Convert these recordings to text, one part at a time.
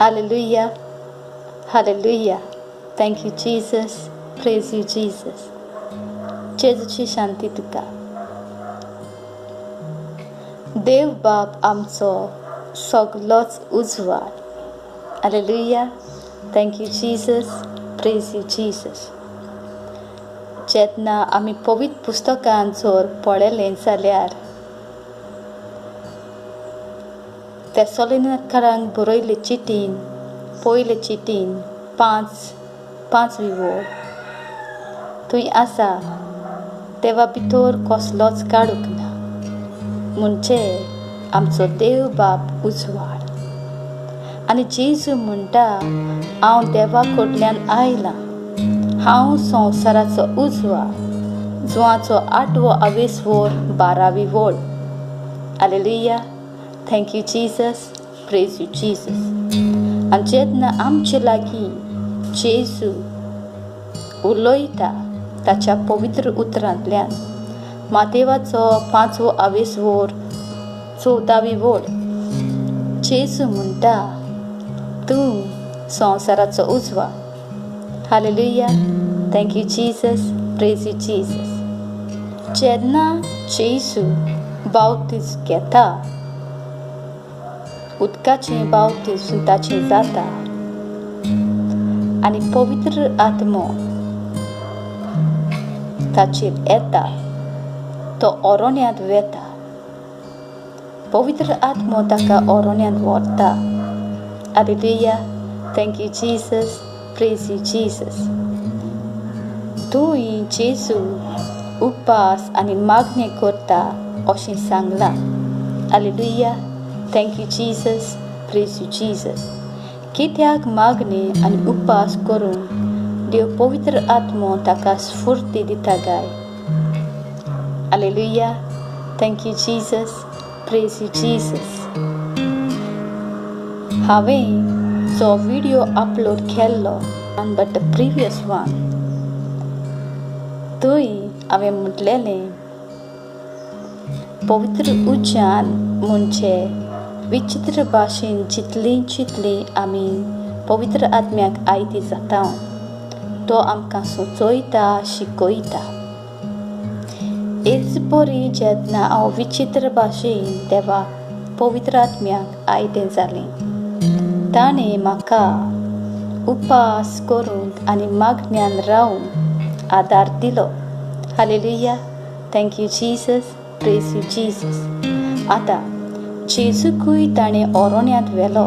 Hallelujah, hallelujah. Thank you Jesus, praise you Jesus. जेजूची शांती तुका. देव बाप आमचो सगलोच उजवाड. Hallelujah, thank you Jesus, praise you Jesus. जेन्ना आमी पवित्र पुस्तकान जर पळयलें जाल्यार तेसोलिनकारांक बरयल्ले चिटीन पयले चिटीन 5 वळ थंय आसा, देवा भितर कसलोच काडूंक ना, म्हणजे आमचो देव बाप उजवाड. आनी जेजू म्हणटा, हांव देवा कडल्यान आयलां, हांव संवसाराचो उजवाड. जुवाचो 8वो आवेस वोर 12वी वळ. Hallelujah, thank you Jesus, praise you Jesus. आनी जेन्ना आमचे लागीं जेजू उलयता ताच्या पवित्र उतरांतल्यान, मातेवाचो 5वो आवेस वोर 14वी वळ, जेजू म्हणटा, तूं संवसाराचो उजवाड. Hallelujah, thank you Jesus, praise you Jesus. जेन्ना जेजू बावतीज घेता, उदकाचें बावतीज ताचें जाता आनी पवित्र आत्मो ताचेर येता, तो ओरोण्यांत वेता. पवित्र आत्मो ताका ओरोण्यांत व्हरता. Hallelujah, thank you Jesus, praise you Jesus. तूं जेजू उपास आनी मागणें करता अशें सांगलां. Hallelujah, thank you Jesus, praise you Jesus. कित्याक मागणें आनी उपास करूंक देव पवित्र आत्मो ताका स्फूर्ती दिता गाय. Hallelujah, thank you Jesus, praise you Jesus. हांवें जो व्हिडियो अपलोड केल्लो बट the previous one, थंय हांवें म्हटलेलें पवित्र उज्यान म्हणजे विचित्र भाशेन जितली जितली आमी पवित्र आत्म्याक आयती जाता, तो आमकां सुचयता, शिकयता. हेच बरी जेन्ना हांव विचित्र भाशेन देवाक पवित्र आत्म्याक आयतें जालें, ताणें म्हाका उपास करूंक आनी मागण्यान रावूंक आदार दिलो. Hallelujah, thank you Jesus, praise you Jesus. आतां जेजूकूय ताणें ओरोण्यांत व्हेलो.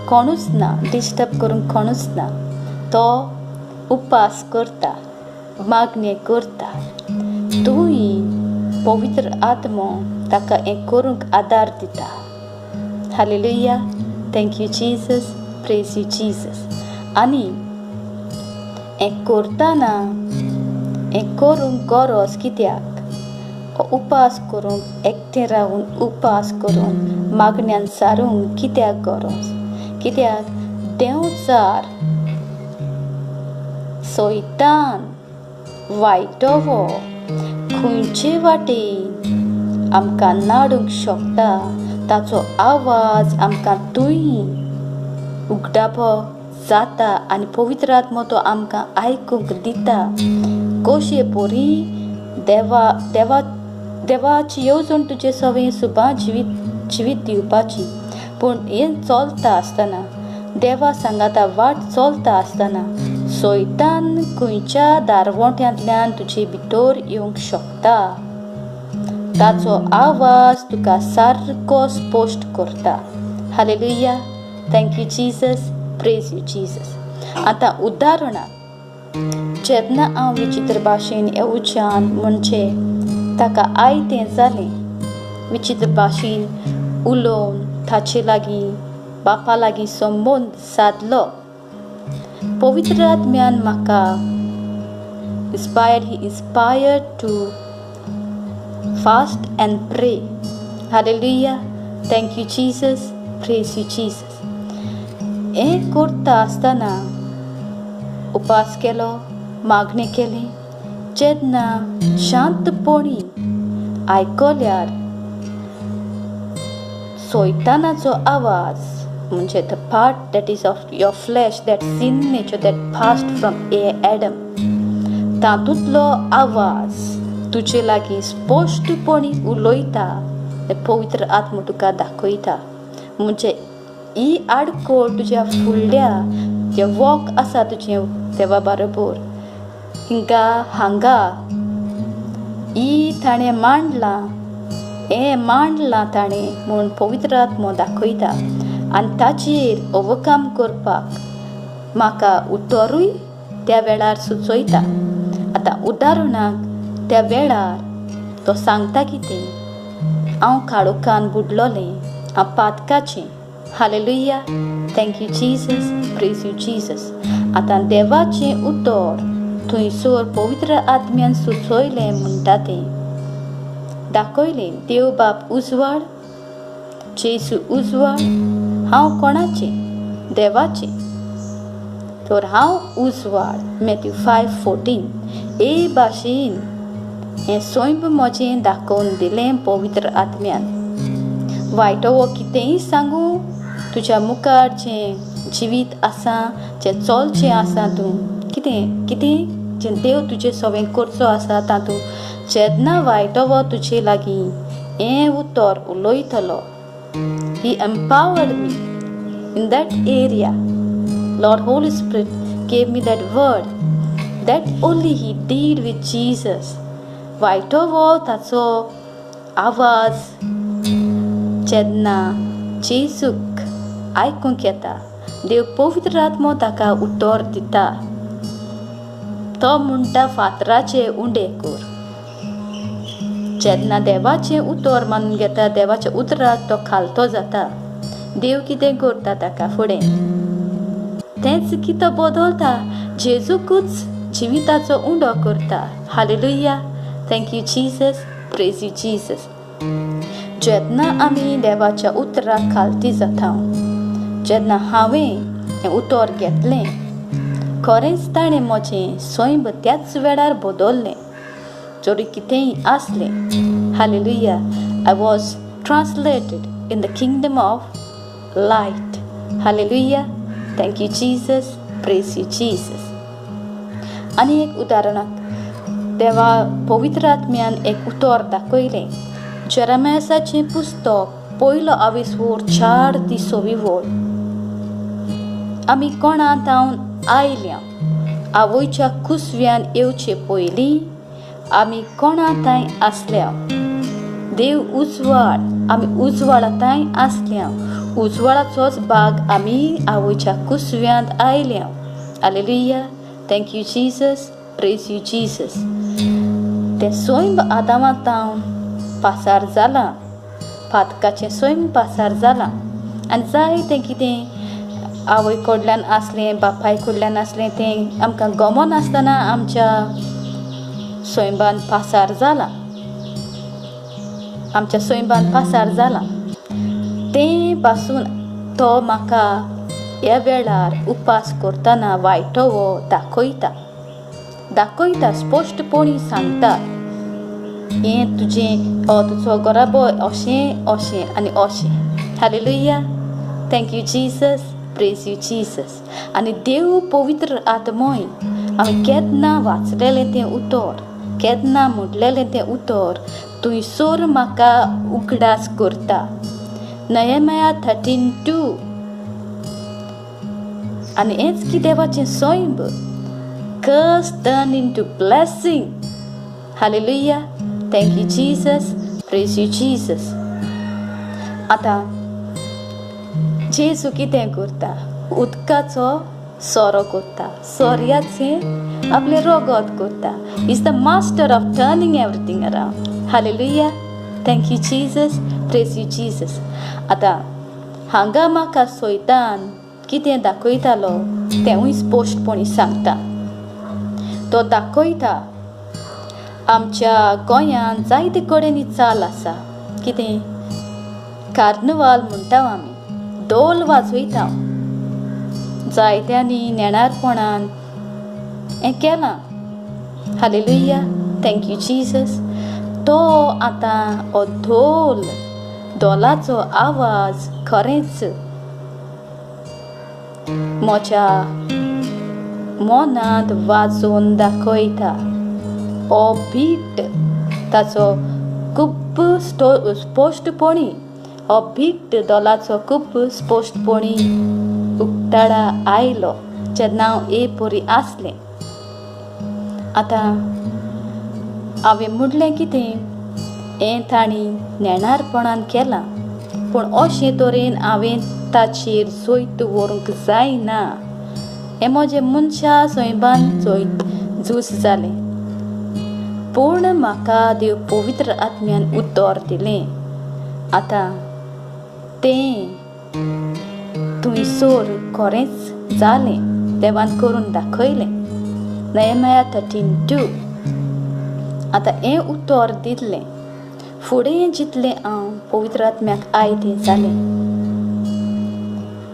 कोणूच ना, डिस्टर्ब करूंक कोणूच ना. तो उपास करता, मागणें करता. तूंय पवित्र आत्मो ताका हें करूंक आदार दिता. Hallelujah, thank you Jesus, praise you Jesus. आनी हें करतना हें करूंक गरज कित्याक? उपास करूंक, एकटें रावून उपास करूंक, मागण्यान सारूंक कित्याक गरज? कित्याक देंवचार सैतान वायटवो खंयचे वाटेन आमकां नाडूंक शकता, ताचो आवाज आमकां थंय उगडाप जाता आनी पवित्र आत्मो तो आमकां आयकूंक दिता. कशे परी देवा देवा देवाची येवजण तुजे सवें सुबा जिवीत दिवपाची, पूण हें चलता आसतना, देवा सांगाता वाट चलता आसतना सैतान खंयच्या दारवंट्यांतल्यान तुजे भितर येवंक शकता. ताचो आवाज तुका सारको स्पश्ट करता. Hallelujah, thank you Jesus, praise you Jesus. आतां उदाहरणां, जेन्ना हांव विचित्र भाशेन येवच्यान म्हणजे ताका आयतें जालें, विचित्र भाशेन उलोवन ताचे लागीं बापा लागीं संबंद सादलो. पवित्र आत्म्यान म्हाका inspired, he inspired to fast and pray. Hallelujah, thank you Jesus, praise you Jesus. हें करता आसतना उपास केलो, मागणें केली. जेन्ना शांतपणी आयकल्यार सैतानाचो आवाज म्हणजे the part that is of your flesh, that sin nature that passed from Adam, तातूंतलो आवाज तुजे लागीं स्पश्टपणी उलयता. पवित्र आत्मो तुका दाखयता. म्हणजे ही आडखळ तुज्या फुडल्या जें वॉक आसा तुजें देवा बरोबर हिंगा हांगा ही ताणें मांडलां, हें मांडलां ताणें म्हूण पवित्र आत्मो दाखयता. आनी ताचेर ओवरकम करपाक म्हाका उतरूय त्या वेळार सुचयता. आतां उदाहरणाक त्या वेळार तो सांगता कितें, हांव काळोखान बुडलोलें, हांव पातकाचें. Hallelujah, thank you Jesus, praise you Jesus. आतां देवाचें उतर थंयसर पवित्र आत्म्यान सुचयलें म्हणटा तें दाखयलें. देव बाप उजवाड, जेजू उजवाड, हांव कोणाचें? देवाचें. तर हांव उजवाड, मॅथ्यू 5:14. हे भाशेन हें सैम म्हजें दाखोवन दिलें पवित्र आत्म्यान. वायटो वो कितेंय सांगूं, तुज्या मुखार जें जिवीत आसा, जें चलचें आसा, तूं कितें कितें जें देव तुजें सवें करचो आसा तातूंत जेन्ना वायटो वो तुजे लागीं हें उतर उलयतलो. He empowered me in that area. Lord Holy Spirit gave me that word. That only he did with Jesus. वायटो वो ताचो आवाज जेन्ना जेजूक आयकूंक येता, देव पवित्र आत्मो ताका उतर दिता. तो म्हणटा फातराचे उंडे कर. जेन्ना देवाचें उतर मानून घेता, देवाच्या उतराक तो खालतो जाता. देव कितें करता ताका फुडें तेंच की तो बदलता, जेजूकूच जिविताचो उंडो करता. Hallelujah, thank you Jesus, praise you Jesus. जेन्ना आमी देवाच्या उतराक खालती जाता, जेन्ना हांवें हें उतर घेतलें, खरेंच ताणें म्हजें सैम त्याच वेळार बदललें, जरी कितेंय आसलें. Hallelujah, I was translated in the kingdom of light. Hallelujah, thank you Jesus, praise you Jesus. आनी एक उदाहरणाक देवा पवित्र आत्म्यान एक उतर दाखयलें. जेरेमियासाचें पुस्तक पयलो आवेसवोर 4 ते 6 वळ. आमी कोणा तावन आयल्या, आवयच्या कुसव्यान येवचे पयलीं आमी कोणा तांय आसल्या. देव उजवाड, आमी उजवाडा तांय आसल्या. उजवाडाचोच भाग आमी आवयच्या कुसव्यांत आयल्या. Hallelujah, thank you Jesus, praise you Jesus. तें सैम आदामा तावन पासार जालां, पातकाचें सैम पासार जालां. आनी जाय तें कितें आवय कडल्यान आसलें, बापाय कडल्यान आसलें, तें आमकां गमन आसतना आमच्या सैमान पासार जालां, आमच्या सैमान पासार जालां. तें पासून तो म्हाका ह्या वेळार उपास करतना वायटो वो दाखयता, दाखयता, स्पश्टपणी सांगता, हें तुजें, हो तुजो घराबो अशें अशें आनी अशें. Hallelujah, thank you Jesus, praise you Jesus. आनी देव पवित्र आत्मोय आमी केन्ना वाचलेलें तें उतर, केन्ना म्हणलेलें तें उतर थंयसर म्हाका उगडास करता. नयमया 13:2. आनी हेंच की देवाचें सैम, curse turn into blessing. Hallelujah, thank you Jesus, praise you Jesus. आतां जेजू कितें करता, उदकाचो सोरो करता, सोऱ्याचें आपलें रगत करता. Is the master of turning everything around. Hallelujah, thank you Jesus, praise you Jesus. आतां हांगा म्हाका सैतान कितें दाखयतालो तेंवूय स्पश्टपणी सांगता. तो दाखयता आमच्या गोंयांत जायते कडेन ही चाल आसा, कितें कार्नवाल म्हणटा आमी, धोल वाजयता. जायत्यांनी नेणारपणान हें केलां. Hallelujah, thank you Jesus. तो आतां हो धोल, धोलाचो आवाज खरेंच म्हज्या मनांत वाजोवन दाखयता. हो बीट ताचो खूब स्पश्टपणी, हो बीट दोलाचो खूब स्पश्टपणी उक्ताडा आयलो जेन्ना हांव ए परी आसलें. आतां हांवें म्हणलें कितें हें तांणी नेणारपणान केलां, पूण अशे तरेन हांवें ताचेर जैत व्हरूंक जायना. हें म्हजें मनशा सैमान जैत झूज जालें, पूण म्हाका देव पवित्र आत्म्यान उतर दिलें. आतां तें थंयसर खरेंच जालें, देवान करून दाखयलें. नेहेमिया 13:2. आतां हें उतर दिलें, फुडें जितलें हांव पवित्र आत्म्याक आयतें जालें.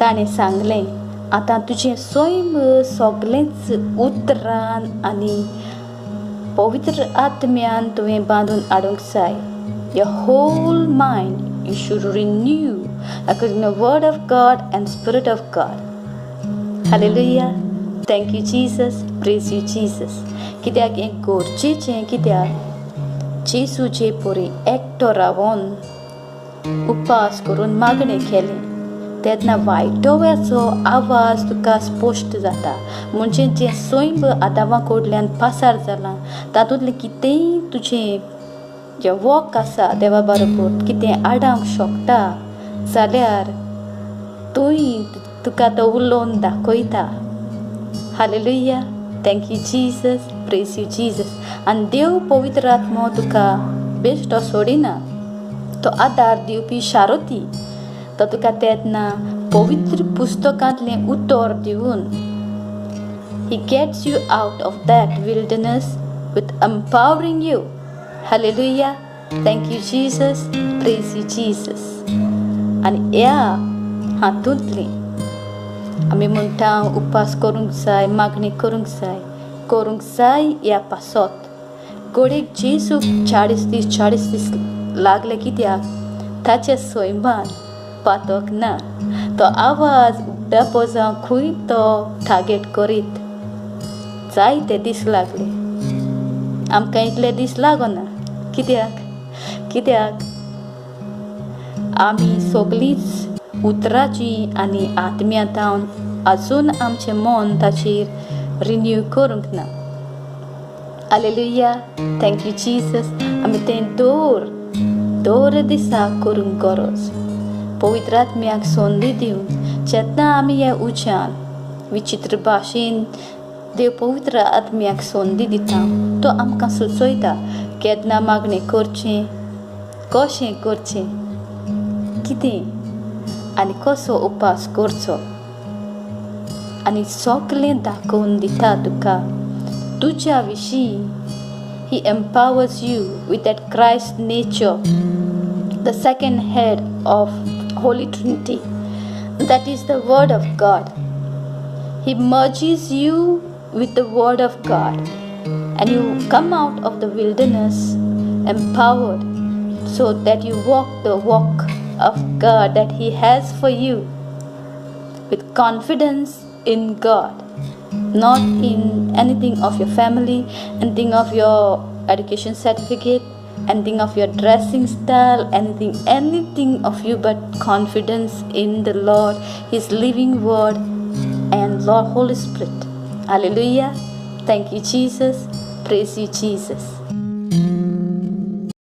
ताणें सांगलें आतां तुजें सैम सगलेंच उतरान आनी पवित्र आत्म्यान तुवें बांदून हाडूंक जाय. Your whole mind you should renew according to the word of God and spirit of God. Hallelujah. Thank you Jesus. Praise you Jesus. कित्याक हें गरजेचें, कित्याक जेसूचे परी एकटो रावन उपास करून मागणें केलें तेन्ना वायटोव्याचो आवाज तुका स्पश्ट जाता. म्हणजे जें सैम आदावा कडल्यान पासार जालां तातूंतलें कितेंय तुजें जें वॉक आसा देवा बरोबर कितें आडावंक शकता जाल्यार तूंय तुका तो उलोवन दाखयता. Hallelujah. Thank you Jesus. Praise you Jesus. आनी देव पवित्र आत्मो तुका बेश्टो सोडिना, तो आदार दिवपी शारोती. तो तुका तेन्ना पवित्र पुस्तकांतलें उतर दिवन He gets you out of that wilderness with empowering you. Hallelujah. Thank you Jesus. Praise you Jesus. आनी ह्या हातूंतली आमी म्हणटा उपास करूंक जाय, मागणी करूंक जाय, करूंक जाय ह्या पासत. घडयेक जेजूक 40 दीस 40 दीस लागले कित्याक ताच्या सैमान पातक ना. तो आवाज उगडापो जावं खंय तो टार्गेट करीत जायते दीस लागले. आमकां इतले दीस लागना कित्याक, कित्याक आमी सगळींच उतराची आनी आत्म्यांतावन आजून आमचें मन ताचेर रिन्यू करूंक ना. Hallelujah. Thank you Jesus. आमी तें दर दर दिसा करूंक गरज. पवित्र आत्म्याक संदी दिवन जेन्ना आमी ह्या उज्यान विचित्र भाशेन देव पवित्र आत्म्याक संदी दिता, तो आमकां सुचयता केन्ना मागणें करचें, कशें करचें, कितें आनी कसो उपास करचो, आनी सगलें दाखोवन दिता तुका तुज्या विशीं. He empowers you with that Christ nature, the second head of Holy Trinity, that is the Word of God. He merges you with the Word of God and you come out of the wilderness empowered so that you walk the walk of God that He has for you with confidence in God, not in anything of your family, anything of your education certificate, anything of your dressing style, anything of you, but confidence in the Lord, His living Word and Lord Holy Spirit. Hallelujah. Thank you Jesus. Praise you Jesus.